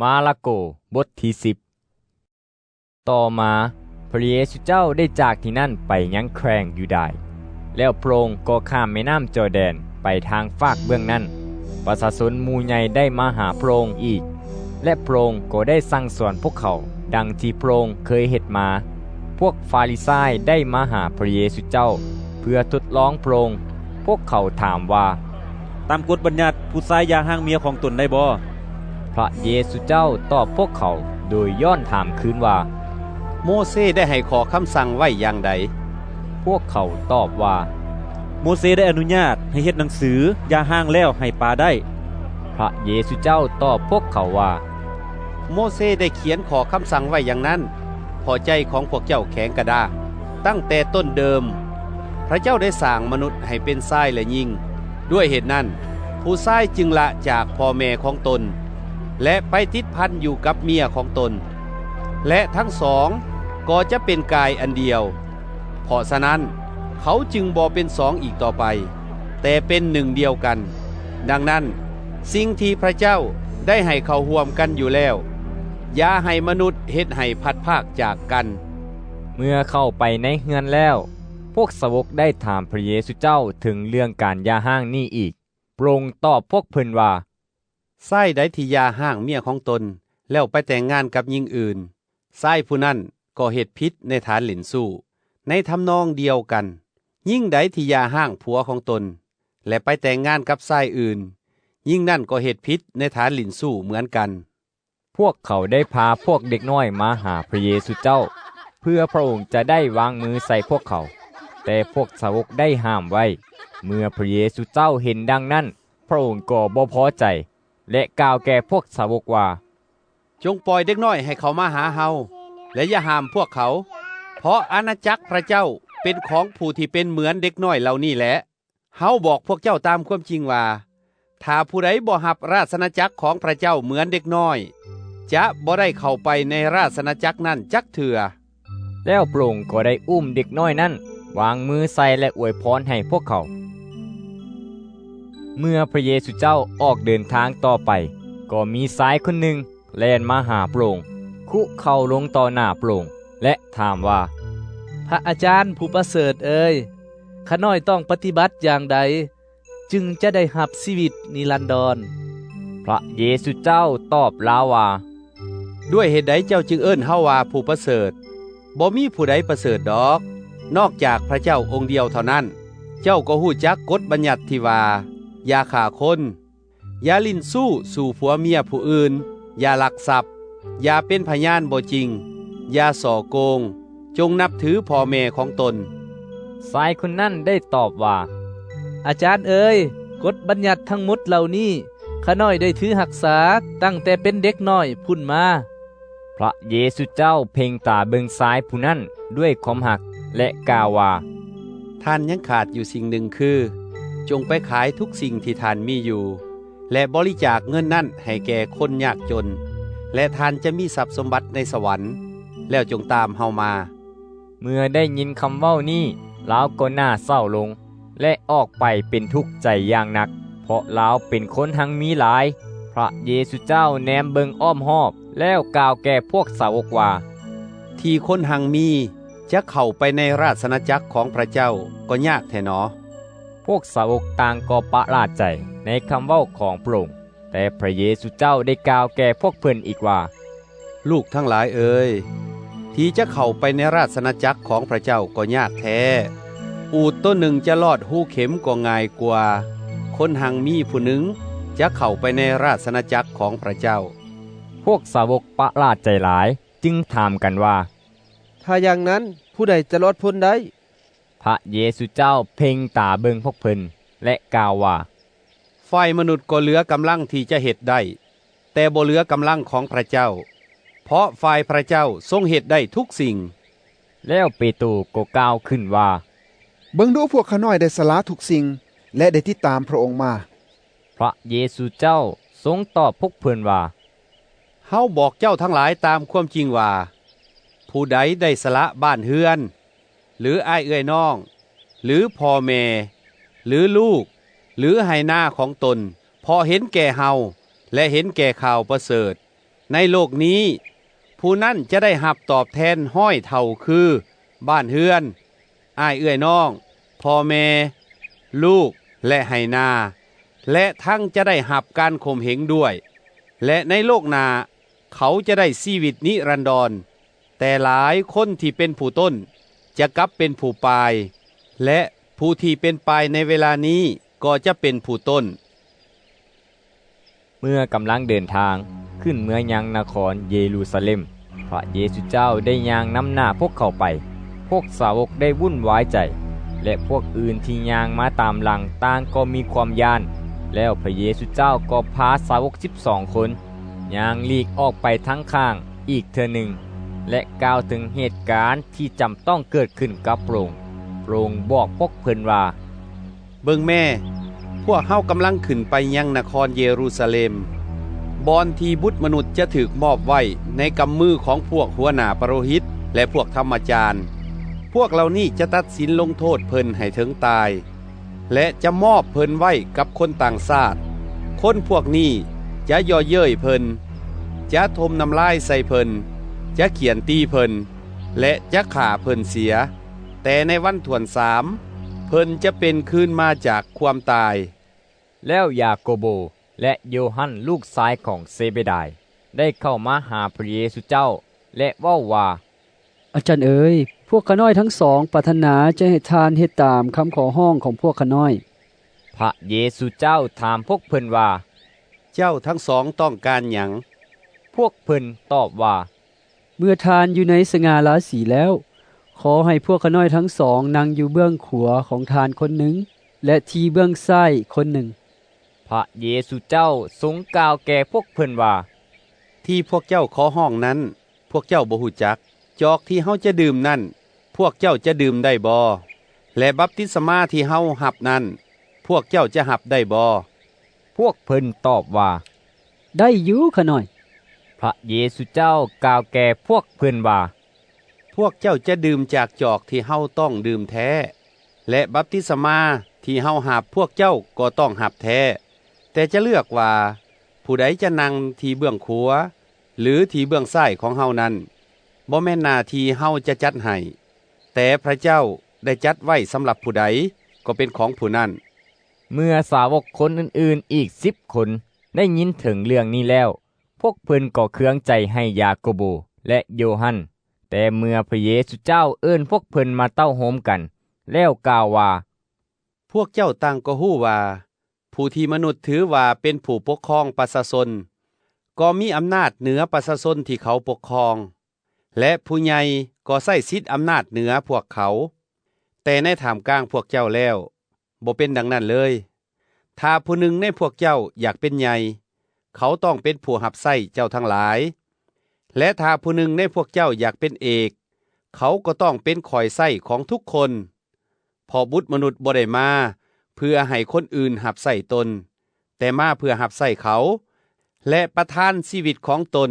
ມາລະໂກ ບົດທີສິບ. ຕໍ່ມາ ພຣະເຢຊູເຈົ້າໄດ້ຈາກທີ່ນັ້ນໄປຍັງແຂວງຢູດາຍ, ແລ້ວພຣະອົງກໍຂ້າມແມ່ນ້ຳຈໍແດນໄປທາງຟາກເບື້ອງນັ້ນ. ປະຊາຊົນໝູ່ໃຫຍ່ໄດ້ມາຫາພຣະອົງອີກ, ແລະ ພຣະອົງກໍໄດ້ສັ່ງສອນພວກເຂົາ ດັ່ງທີ່ພຣະອົງເຄີຍເຮັດມາ. ພວກຟາຣິຊາຍໄດ້ມາຫາພຣະເຢຊູເຈົ້າ ເພື່ອທົດລອງພຣະອົງ. ພວກເຂົາຖາມວ່າ, ຕາມກົດບັນຍັດ ຜູ້ຊາຍຢ່າຮ້າງເມຍຂອງຕົນໄດ້ບໍ່? ພຣະເຢຊູເຈົ້າຕອບພວກເຂົາໂດຍຢ້ອນຖາມຄືນວ່າ, ໂມເຊໄດ້ໃຫ້ຂໍ້ຄຳສັ່ງໄວ້ຢ່າງໃດ? ພວກເຂົາຕອບວ່າ, ໂມເຊໄດ້ອະນຸຍາດໃຫ້ເຮັດໜັງສືຢ່າຮ້າງແລ້ວໃຫ້ປາໄດ້. ພຣະເຢຊູເຈົ້າຕອບພວກເຂົາວ່າ, ໂມເຊໄດ້ຂຽນຂໍ້ຄຳສັ່ງໄວ້ຢ່າງນັ້ນ ເພາະໃຈຂອງພວກເຈົ້າແຂງກະດ້າງ. ຕັ້ງແຕ່ຕົ້ນເດີມ ພຣະເຈົ້າໄດ້ສ້າງມະນຸດໃຫ້ເປັນຊາຍ ແລະ ຍິງ. ດ້ວຍເຫດນັ້ນ ຜູ້ຊາຍຈຶ່ງລະຈາກພໍ່ແມ່ຂອງຕົນ ແລະ ໄປຕິດພັນຢູ່ກັບເມຍຂອງຕົນ ແລະ ທັງສອງກໍຈະເປັນກາຍອັນດຽວ. ເພາະສະນັ້ນ ເຂົາຈຶ່ງບໍ່ເປັນສອງອີກຕໍ່ໄປ, ແຕ່ເປັນໜຶ່ງດຽວກັນ. ດັ່ງນັ້ນ, ສິ່ງທີ່ພຣະເຈົ້າໄດ້ໃຫ້ເຂົ້າຮ່ວມກັນຢູ່ແລ້ວ, ຢ່າໃຫ້ມະນຸດເຮັດໃຫ້ພັດພາກຈາກກັນ. ເມື່ອເຂົ້າໄປໃນເຮືອນແລ້ວ, ພວກສາວົກໄດ້ຖາມພຣະເຢຊູເຈົ້າເຖິງເລື່ອງການຢ່າຮ້າງນີ້ອີກ. ພຣະອົງຕອບພວກເພິ່ນວ່າ, ຊາຍໃດທີ່ຢ່າຮ້າງເມຍຂອງຕົນ ແລ້ວໄປແຕ່ງງານກັບຍິງອື່ນ, ຊາຍຜູ້ນັ້ນກໍເຮັດຜິດໃນຖານຫຼິ້ນຊູ້. ໃນທຳນອງດຽວກັນ, ຍິງໃດທີ່ຢ່າຮ້າງຜົວຂອງຕົນ ແລະ ໄປແຕ່ງງານກັບຊາຍອື່ນ, ຍິງນັ້ນກໍເຮັດຜິດໃນຖານຫຼິ້ນຊູ້ເໝືອນກັນ. ພວກເຂົາໄດ້ພາພວກເດັກນ້ອຍມາຫາພຣະເຢຊູເຈົ້າ ເພື່ອພຣະອົງຈະໄດ້ວາງມືໃສ່ພວກເຂົາ, ແຕ່ພວກສາວົກໄດ້ຫ້າມໄວ້. ເມື່ອພຣະເຢຊູເຈົ້າເຫັນດັ່ງນັ້ນ, ພຣະອົງກໍບໍ່ພໍໃຈ ແລະ ກ່າວແກ່ພວກສາວົກວ່າ, ຈົ່ງປ່ອຍເດັກນ້ອຍໃຫ້ເຂົ້າມາຫາເຮົາ ແລະ ຢ່າຫ້າມພວກເຂົາ, ເພາະອານາຈັກພຣະເຈົ້າເປັນຂອງຜູ້ທີ່ເປັນເໝືອນເດັກນ້ອຍເຫຼົ່ານີ້ແຫຼະ. ເຮົາບອກພວກເຈົ້າຕາມຄວາມຈິງວ່າ, ຖ້າຜູ້ໃດບໍ່ຮັບລາຊະອານາຈັກຂອງພຣະເຈົ້າເໝືອນເດັກນ້ອຍ, ຈະບໍ່ໄດ້ເຂົ້າໄປໃນລາຊະອານາຈັກນັ້ນຈັກເທື່ອ. ແລ້ວພຣະອົງກໍໄດ້ອຸ້ມເດັກນ້ອຍນັ້ນ, ວາງມືໃສ່ ແລະ ອວຍພອນໃຫ້ພວກເຂົາ. ເມື່ອພຣະເຢຊູເຈົ້າອອກເດີນທາງຕໍ່ໄປ, ກໍມີຊາຍຄົນໜຶ່ງແລ່ນມາຫາພຣະອົງ, ຄຸເຂົ່າລົງຕໍ່ໜ້າພຣະອົງ ແລະ ຖາມວ່າ, ພຣະອາຈານຜູ້ປະເສີດເອີຍ, ຂ້ານ້ອຍຕ້ອງປະຕິບັດຢ່າງໃດ ຈຶ່ງຈະໄດ້ຮັບຊີວິດນິລັນດອນ? ພຣະເຢຊູເຈົ້າຕອບລາວວ່າ, ດ້ວຍເຫດໃດເຈົ້າຈຶ່ງເອີ້ນເຮົາວ່າຜູ້ປະເສີດ? ບໍ່ມີຜູ້ໃດປະເສີດດອກ, ນອກຈາກພຣະເຈົ້າອົງດຽວເທົ່ານັ້ນ. ເຈົ້າກໍຮູ້ຈັກກົດບັນຍັດທີ່ວ່າ, ຢ່າຂ້າຄົນ, ຢ່າຫຼິ້ນຊູ້ສູ່ຜົວເມຍຜູ້ອື່ນ, ຢ່າລັກຊັບ, ຢ່າເປັນພະຍານບໍ່ຈິງ, ຢ່າສໍ້ໂກງ, ຈົ່ງນັບຖືພໍ່ແມ່ຂອງຕົນ. ຊາຍຄົນນັ້ນໄດ້ຕອບວ່າ, ອາຈານເອີຍ, ກົດບັນຍັດທັງໝົດເຫຼົ່ານີ້ ຂ້ານ້ອຍໄດ້ຖືຮັກສາຕັ້ງແຕ່ເປັນເດັກນ້ອຍພຸ້ນມາ. ພຣະເຢຊູເຈົ້າເພັ່ງຕາເບິ່ງຊາຍຜູ້ນັ້ນດ້ວຍຄວາມຮັກ ແລະ ກ່າວວ່າ, ທ່ານຍັງຂາດຢູ່ສິ່ງໜຶ່ງຄື, ຈົ່ງໄປຂາຍທຸກສິ່ງທີ່ທ່ານມີຢູ່ ແລະ ບໍລິຈາກເງິນນັ້ນໃຫ້ແກ່ຄົນຍາກຈົນ, ແລະ ທ່ານຈະມີຊັບສົມບັດໃນສະຫວັນ, ແລ້ວຈົ່ງຕາມເຮົາມາ. ເມື່ອໄດ້ຍິນຄຳເວົ້ານີ້, ລາວກໍໜ້າເສົ້າລົງ ແລະ ອອກໄປເປັນທຸກໃຈຢ່າງໜັກ, ເພາະລາວເປັນຄົນຮັ່ງມີຫຼາຍ. ພຣະເຢຊູເຈົ້າແນມເບິ່ງອ້ອມຮອບ ແລ້ວກ່າວແກ່ພວກສາວົກວ່າ, ທີ່ຄົນຮັ່ງມີຈະເຂົ້າໄປໃນລາຊະອານາຈັກຂອງພຣະເຈົ້າກໍຍາກແທ້ໜໍ. ພວກສາວົກຕ່າງກໍປະຫຼາດໃຈໃນຄຳເວົ້າຂອງພຣະອົງ, ແຕ່ພຣະເຢຊູເຈົ້າໄດ້ກ່າວແກ່ພວກເພິ່ນອີກວ່າ, ລູກທັງຫຼາຍເອີຍ, ທີ່ຈະເຂົ້າໄປໃນລາຊະອານາຈັກຂອງພຣະເຈົ້າກໍຍາກແທ້. ອູດໂຕໜຶ່ງຈະລອດຮູເຂັມກໍງ່າຍກວ່າຄົນຮັ່ງມີຜູ້ໜຶ່ງຈະເຂົ້າໄປໃນລາຊະອານາຈັກຂອງພຣະເຈົ້າ. ພວກສາວົກປະຫຼາດໃຈຫຼາຍ, ຈຶ່ງຖາມກັນວ່າ, ຖ້າຢ່າງນັ້ນ, ຜູ້ໃດຈະລອດພົ້ນໄດ້? ພຣະເຢຊູເຈົ້າເພັ່ງຕາເບິ່ງພວກເພິ່ນ ແລະ ກ່າວວ່າ, ຝ່າຍມະນຸດກໍເຫຼືອກຳລັງທີ່ຈະເຮັດໄດ້, ແຕ່ບໍ່ເຫຼືອກຳລັງຂອງພຣະເຈົ້າ, ເພາະຝ່າຍພຣະເຈົ້າຊົງເຮັດໄດ້ທຸກສິ່ງ. ແລ້ວເປໂຕກໍກ່າວຂຶ້ນວ່າ, ເບິ່ງດູ, ພວກຂ້ານ້ອຍໄດ້ສະຫຼະທຸກສິ່ງ ແລະ ໄດ້ຕິດຕາມພຣະອົງມາ. ພຣະເຢຊູເຈົ້າຊົງຕອບພວກເພິ່ນວ່າ, ເຮົາບອກເຈົ້າທັງຫຼາຍຕາມຄວາມຈິງວ່າ, ຜູ້ໃດໄດ້ສະຫຼະບ້ານເຮືອນ, ຫຼື ອ້າຍເອື້ອຍນ້ອງ, ຫຼື ພໍ່ແມ່, ຫຼື ລູກ, ຫຼື ໄຮ່ນາຂອງຕົນ, ເພາະເຫັນແກ່ເຮົາ ແລະ ເຫັນແກ່ຂ່າວປະເສີດ, ໃນໂລກນີ້, ຜູ້ນັ້ນຈະໄດ້ຮັບຕອບແທນຮ້ອຍເທົ່າ ຄື ບ້ານເຮືອນ, ອ້າຍເອື້ອຍນ້ອງ, ພໍ່ແມ່, ລູກ ແລະ ໄຮ່ນາ, ແລະ ທັງຈະໄດ້ຮັບການຂົ່ມເຫງດ້ວຍ, ແລະ ໃນໂລກໜ້າ ເຂົາຈະໄດ້ຊີວິດນິລັນດອນ. ແຕ່ຫຼາຍຄົນທີ່ເປັນຜູ້ຕົ້ນຈະກັບເປັນຜູ້ປາຍ, ແລະ ຜູ້ທີ່ເປັນປາຍໃນເວລານີ້ກໍຈະເປັນຜູ້ຕົ້ນ. ເມື່ອກຳລັງເດີນທາງຂຶ້ນເມືອຍັງນະຄອນເຢຣູຊາເລັມ, ພະເຢຊູເຈົ້າໄດ້ຍ່າງນຳໜ້າພວກເຂົາໄປ. ພວກສາວົກໄດ້ວຸ່ນວາຍໃຈ, ແລະ ພວກອື່ນທີ່ຍ່າງມາຕາມຫຼັງຕ່າງກໍມີຄວາມຢ້ານ. ແລ້ວພະເຢຊູເຈົ້າກໍພາສາວົກສິບສອງຄົນຍ່າງຫຼີກອອກໄປທາງຂ້າງອີກເທື່ອໜຶ່ງ ແລະ ກ່າວເຖິງເຫດການທີ່ຈຳຕ້ອງເກີດຂຶ້ນກັບພະອົງ. ພະອົງບອກພວກເພິ່ນວ່າ, ເບິ່ງແມ້, ພວກເຮົາກຳລັງຂຶ້ນໄປຍັງນະຄອນເຢຣູຊາເລັມ, ບ່ອນທີ່ບຸດມະນຸດຈະຖືກມອບໄວ້ໃນກຳມືຂອງພວກຫົວໜ້າປະໂລຫິດ ແລະ ພວກທຳມະຈານ. ພວກເຫຼົ່ານີ້ຈະຕັດສິນລົງໂທດເພິ່ນໃຫ້ເຖິງຕາຍ ແລະ ຈະມອບເພິ່ນໄວ້ກັບຄົນຕ່າງຊາດ. ຄົນພວກນີ້ຈະເຍາະເຍີ້ຍເພິ່ນ, ຈະຖົມນ້ຳລາຍໃສ່ເພິ່ນ, ຈະຂ້ຽນຕີເພິ່ນ ແລະ ຈະຂ້າເພິ່ນເສຍ. ແຕ່ໃນວັນຖ້ວນສາມ, ເພິ່ນຈະເປັນຄືນມາຈາກຄວາມຕາຍ. ແລ້ວຢາໂກໂບ ແລະ ໂຢຮັນ ລູກຊາຍຂອງເຊເບດາຍ ໄດ້ເຂົ້າມາຫາພະເຢຊູເຈົ້າ ແລະ ເວົ້າວ່າ, ອາຈານເອີຍ, ພວກຂ້ານ້ອຍທັງສອງປາດຖະໜາຈະໃຫ້ທ່ານເຮັດຕາມຄຳຂໍຮ້ອງຂອງພວກຂ້ານ້ອຍ. ພະເຢຊູເຈົ້າຖາມພວກເພິ່ນວ່າ, ເຈົ້າທັງສອງຕ້ອງການຫຍັງ? ພວກເພິ່ນຕອບວ່າ, ເມື່ອທ່ານຢູ່ໃນສະຫງ່າລາສີແລ້ວ, ຂໍໃຫ້ພວກຂ້ານ້ອຍທັງສອງນັ່ງຢູ່ເບື້ອງຂວາຂອງທ່ານຄົນໜຶ່ງ ແລະ ທີ່ເບື້ອງຊ້າຍຄົນໜຶ່ງ. ພະເຢຊູເຈົ້າຊົງກ່າວແກ່ພວກເພິ່ນວ່າ, ທີ່ພວກເຈົ້າຂໍຮ້ອງນັ້ນ, ພວກເຈົ້າບໍ່ຮູ້ຈັກ. ຈອກທີ່ເຮົາຈະດື່ມນັ້ນ, ພວກເຈົ້າຈະດື່ມໄດ້ບໍ່? ແລະ ບັບຕິສະມາທີ່ເຮົາຮັບນັ້ນ, ພວກເຈົ້າຈະຮັບໄດ້ບໍ່? ພວກເພິ່ນຕອບວ່າ, ໄດ້ຢູ່ ຂ້ານ້ອຍ. ພະເຢຊູເຈົ້າກ່າວແກ່ພວກເພິ່ນວ່າ, ພວກເຈົ້າຈະດື່ມຈາກຈອກທີ່ເຮົາຕ້ອງດື່ມແທ້, ແລະ ບັບຕິສະມາທີ່ເຮົາຮັບພວກເຈົ້າກໍຕ້ອງຮັບແທ້. ແຕ່ຈະເລືອກວ່າຜູ້ໃດຈະນັ່ງທີ່ເບື້ອງຂວາ ຫຼື ທີ່ເບື້ອງຊ້າຍຂອງເຮົານັ້ນ, ບໍ່ແມ່ນໜ້າທີ່ເຮົາຈະຈັດໃຫ້, ແຕ່ພະເຈົ້າໄດ້ຈັດໄວ້ສຳລັບຜູ້ໃດ, ກໍເປັນຂອງຜູ້ນັ້ນ. ເມື່ອສາວົກຄົນອື່ນໆອີກສິບຄົນໄດ້ຍິນເຖິງເລື່ອງນີ້ແລ້ວ, ພວກເພິ່ນກໍເຄືອງໃຈໃຫ້ຢາໂກໂບ ແລະ ໂຢຮັນ. ແຕ່ເມື່ອພະເຢຊູເຈົ້າເອີ້ນພວກເພິ່ນມາເຕົ້າໂຮມກັນ ແລ້ວກ່າວວ່າ, ພວກເຈົ້າຕ່າງກໍຮູ້ວ່າ ຜູ້ທີ່ມະນຸດຖືວ່າເປັນຜູ້ປົກຄອງປະຊາຊົນ ກໍມີອຳນາດເໜືອປະຊາຊົນທີ່ເຂົາປົກຄອງ, ແລະ ຜູ້ໃຫຍ່ກໍໃຊ້ສິດອຳນາດເໜືອພວກເຂົາ. ແຕ່ໃນທ່າມກາງພວກເຈົ້າແລ້ວ ບໍ່ເປັນດັ່ງນັ້ນເລີຍ. ຖ້າຜູ້ໜຶ່ງໃນພວກເຈົ້າຢາກເປັນໃຫຍ່, ເຂົາຕ້ອງເປັນຜູ້ຮັບໃຊ້ເຈົ້າທັງຫຼາຍ. ແລະ ຖ້າຜູ້ໜຶ່ງໃນພວກເຈົ້າຢາກເປັນເອກ, ເຂົາກໍຕ້ອງເປັນຂ້ອຍໃຊ້ຂອງທຸກຄົນ. ເພາະບຸດມະນຸດບໍ່ໄດ້ມາເພື່ອໃຫ້ຄົນອື່ນຮັບໃຊ້ຕົນ, ແຕ່ມາເພື່ອຮັບໃຊ້ເຂົາ ແລະ ປະທານຊີວິດຂອງຕົນ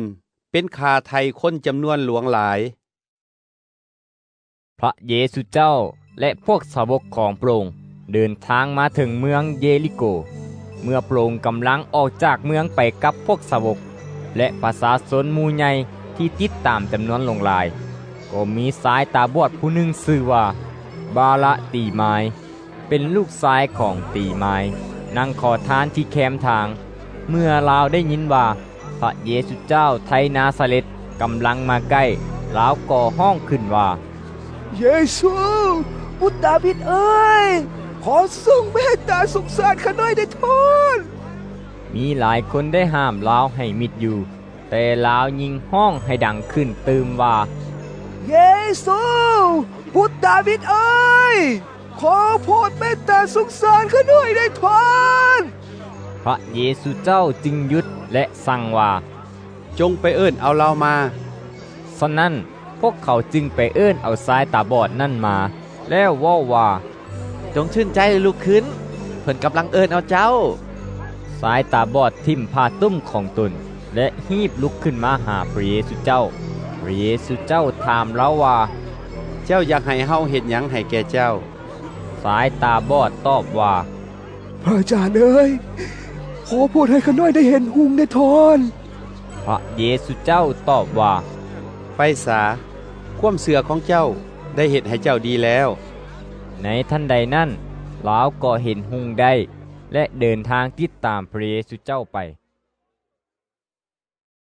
ເປັນຄ່າໄຖ່ຄົນຈຳນວນຫຼວງຫຼາຍ. ພະເຢຊູເຈົ້າ ແລະ ພວກສາວົກຂອງພະອົງເດີນທາງມາເຖິງເມືອງເຢລິໂກ. ເມື່ອພະອົງກຳລັງອອກຈາກເມືອງໄປກັບພວກສາວົກ ແລະ ປະຊາຊົນໝູ່ໃຫຍ່ທີ່ຕິດຕາມຈຳນວນຫຼວງຫຼາຍ, ກໍມີຊາຍຕາບອດຜູ້ໜຶ່ງຊື່ວ່າ ບາລະຕີມາຍ ເປັນລູກຊາຍຂອງຕີມາຍ, ນັ່ງຂໍທານທີ່ແຄມທາງ. ເມື່ອລາວໄດ້ຍິນວ່າພະເຢຊູເຈົ້າໄທນາຊາເລັດກຳລັງມາໃກ້, ລາວກໍຮ້ອງຂຶ້ນວ່າ, ເຢຊູ, ບຸດດາວິດເອີຍ, ຂໍຊົງເມດຕາສົງສານຂ້ານ້ອຍແດ່ທ່ານ. ມີຫຼາຍຄົນໄດ້ຫ້າມລາວໃຫ້ມິດຢູ່, ແຕ່ລາວຍິ່ງຮ້ອງໃຫ້ດັງຂຶ້ນຕື່ມວ່າ, ເຢຊູ, ບຸດດາວິດເອີຍ, ຂໍໂຜດເມດຕາສົງສານຂ້ານ້ອຍແດ່ທ່ານ. ພະເຢຊູເຈົ້າຈຶ່ງຢຸດ ແລະ ສັ່ງວ່າ, ຈົ່ງໄປເອີ້ນເອົາລາວມາ. ສະນັ້ນ, ພວກເຂົາຈຶ່ງໄປເອີ້ນເອົາຊາຍຕາບອດນັ້ນມາ, ແລ້ວເວົ້າວ່າ, ຈົ່ງຊື່ນໃຈລຸກຂຶ້ນ, ເພິ່ນກຳລັງເອີ້ນເອົາເຈົ້າ. ຊາຍຕາບອດຖິ້ມຜ້າຕຸ້ມຂອງຕົນ ແລະ ຮີບລຸກຂຶ້ນມາຫາພະເຢຊູເຈົ້າ. ພະເຢຊູເຈົ້າຖາມລາວວ່າ, ເຈົ້າຢາກໃຫ້ເຮົາເຮັດຫຍັງໃຫ້ແກ່ເຈົ້າ? ຊາຍຕາບອດຕອບວ່າ, ພະອາຈານເອີຍ, ຂໍໂຜດໃຫ້ຂ້ານ້ອຍໄດ້ເຫັນຮຸ່ງແດ່ທ່ານ. ພຣະເຢຊູເຈົ້າຕອບວ່າ ໄປສາ, ຄວາມເຊື່ອຂອງເຈົ້າໄດ້ເຮັດໃຫ້ເຈົ້າດີແລ້ວ. ໃນທັນໃດນັ້ນ, ລາວກໍເຫັນຮຸ່ງໄດ້ ແລະ ເດີນທາງຕິດຕາມພຣະເຢຊູເຈົ້າໄປ.